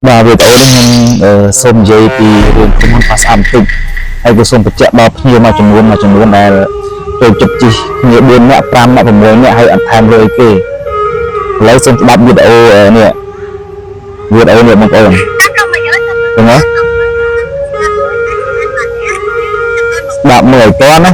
បាទវីដេអូនេះខ្ញុំសូមនិយាយពីរឿងក្រុមហ៊ុន Pass Up បន្តិចហើយក៏សូមបញ្ជាក់ដល់ភ្ញៀវមួយចំនួនមួយចំនួនដែលចូលចិត្តជិះគ្នា4នាក់5នាក់6នាក់ហើយអត់ថែមលុយគេឥឡូវសូមស្ដាប់វីដេអូនេះវីដេអូនេះបងប្អូនឃើញទេស្ដាប់មើលឲ្យតន់ណា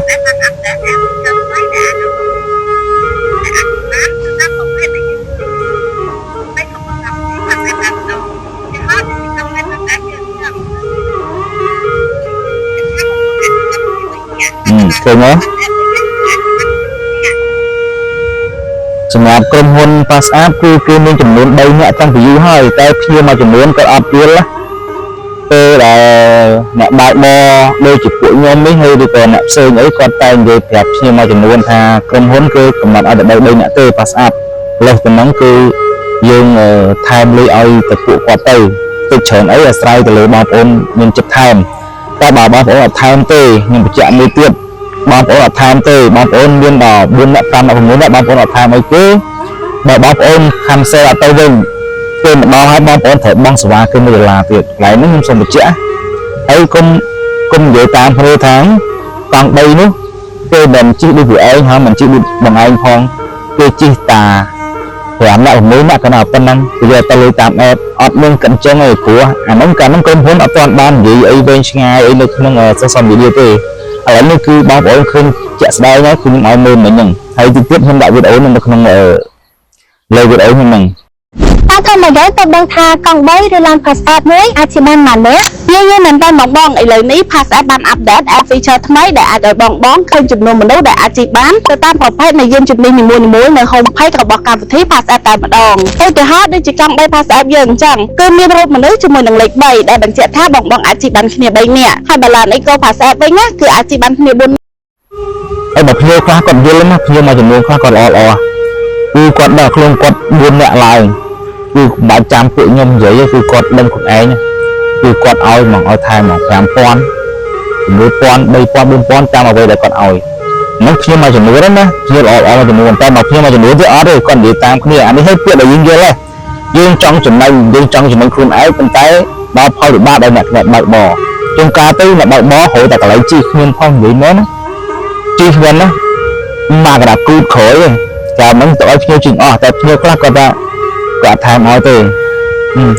ឃើញទេសម្រាប់ក្រុមហ៊ុន Pass Up គឺគេមានចំនួន3នាក់តាំងពីយូរហើយតែភ្ញៀវមួយចំនួនគាត់អត់យល់ណាពេលដែលអ្នកបើកបរដូចជាពួកខ្ញុំនេះហើយឬក៏អ្នកផ្សេងអីគាត់តែនិយាយប្រាប់ភ្ញៀវមួយចំនួនថាក្រុមហ៊ុនគឺកំណត់ឲ្យតែ3នាក់ទេ Pass Up លើសពីហ្នឹងគឺយើងថែមលុយឲ្យទៅពួកគាត់ទៅតិចច្រើនអីអាស្រ័យទៅលើបងប្អូនមានចិត្តថែមតែបើបងប្អូនអត់ថែមទេខ្ញុំបញ្ជាក់មួយទៀតបងប្អូនអត់ថែមទេបងប្អូនមានដល់4នាក់5នាក់6នាក់បងប្អូនអត់ថែមអីទេបើបងប្អូន cancel អត់ទៅវិញពេលម្ដងហើយបងប្អូនត្រូវបង់សេវាគឺ1ដុល្លារទៀតកន្លែងនេះខ្ញុំសូមបញ្ជាក់ហើយកុំកុំនិយាយតាមគ្នាថាកង់3នោះគេមិនជិះដូចពួកឯងហើយមិនជិះដូចបងឯងផងគេជិះតា5នាក់6នាក់ក៏ដល់ប៉ុណ្ណឹងគេយកទៅលុយតាម app អត់មានកិនចឹងឯងព្រោះអាហ្នឹងកាលហ្នឹងក្រុមហ៊ុនអត់ទាន់បាននិយាយអីវែងឆ្ងាយអីនៅក្នុង social media ទេឥឡូវនេះគឺបងប្អូនឃើញជាក់ស្ដែងហើយគឺខ្ញុំឲ្យមើលមិញហ្នឹងហើយទីទៀតខ្ញុំដាក់វីដេអូហ្នឹងនៅក្នុងលើវីដេអូខ្ញុំហ្នឹង តើធ្វើម៉េចដែរទៅដឹងថាកង់3ឬឡាន Pass App មួយអាចជិះបានប៉ុន្មាននាក់ យេយេមែនតើបងបងឥឡូវនេះ Pass App បាន update app feature ថ្មីដែលអាចឲ្យបងបងឃើញចំនួនមនុស្សដែលអាចជិះបានទៅតាមប្រភេទនៃយានជំនិះនីមួយៗនៅ home page របស់កម្មវិធី Pass App តែម្ដងឧទាហរណ៍ដូចជាកង់3 Pass App យើងអញ្ចឹងគឺមានរូបមនុស្សជាមួយនឹងលេខ3ដែលបញ្ជាក់ថាបងបងអាចជិះបានគ្នា3នាក់ហើយបើឡាន Eco Pass App វិញណាគឺអាចជិះបានគ្នា4 ហើយបើភ្ញៀវខ្លះគាត់យល់ណាភ្ញៀវមួយចំនួនខ្លះគាត់ល្អល្អគឺគាត់ដល់ខ្លួនគាត់4នាក់ឡើងគឺមិនបាច់ចាំពួកខ្ញុំនិយាយទេគឺគាត់ដឹងខ្លួនឯងគឺគាត់ឲ្យមកឲ្យថែមមក5000 6000 3000 4000តាមអ្វីដែលគាត់ឲ្យហ្នឹងភ្ញៀវមួយចំនួនណាភ្ញៀវល្អល្អមួយចំនួនតែមកភ្ញៀវមួយចំនួនទៀតអត់ទេគាត់និយាយតាមគ្នាអានេះឲ្យពាក្យដែលយើងយល់ហ៎យើងចង់ចំណេញយើងចង់ចំណេញខ្លួនឯងប៉ុន្តែដល់ផលវិបាកដល់អ្នកអ្នកបើកបរជួនកាលទៅអ្នកបើកបរហូតតែកន្លែងជិះគ្មានផងនិយាយមែនណាជិះវិញណាមកកណ្ដាគូតក្រោយឯងចាំហ្នឹងទៅឲ្យភ្ញៀវជិះអស់តែភ្ញៀវខ្លះគាត់ថាគាត់អត់ថែមឲ្យទេ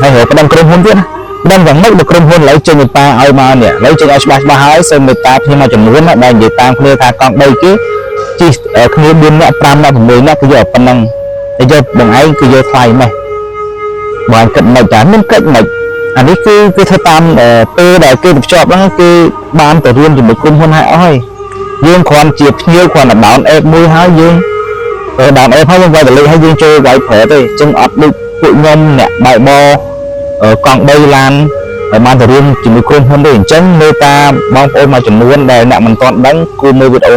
ហើយរកប្តឹងក្រុមហ៊ុនទៀតណាប្តឹងយ៉ាងម៉េចបើក្រុមហ៊ុនឥឡូវចេញឯប៉ាឲ្យមកនេះឥឡូវចេញឲ្យច្បាស់ច្បាស់ហើយសូមមេត្តាភ្ញៀវមួយចំនួនណាដែលនិយាយតាមគ្នាថាកង់3គេជិះគ្នា4នាក់5នាក់6នាក់គឺយកប៉ុណ្ណឹងតែយកបងឯងគឺយកថ្លៃម៉េះបងគិតមិនចាមានគិតមិនអានេះគឺគឺធ្វើតាមពេលដែលគេទៅភ្ជាប់ហ្នឹងគឺបានទៅរៀនជាមួយក្រុមហ៊ុនហើយអស់ហើយយើងគ្រាន់ជាភ្ញៀវគ្រាន់តែ down app មួយហើយយើង down app ហើយយើងវាយតលេខហើយយើងចូលវាយប្រើទេអញ្ចឹងអត់ដូចពួកខ្ញុំអ្នកបើកបរកង់3ឡានហើយបានទៅរៀនជាមួយក្រុមហ៊ុនទេអញ្ចឹងមេតាបងប្អូនមួយចំនួនដែលអ្នកមិនទាន់ដឹងគួរមើលវីដេអូ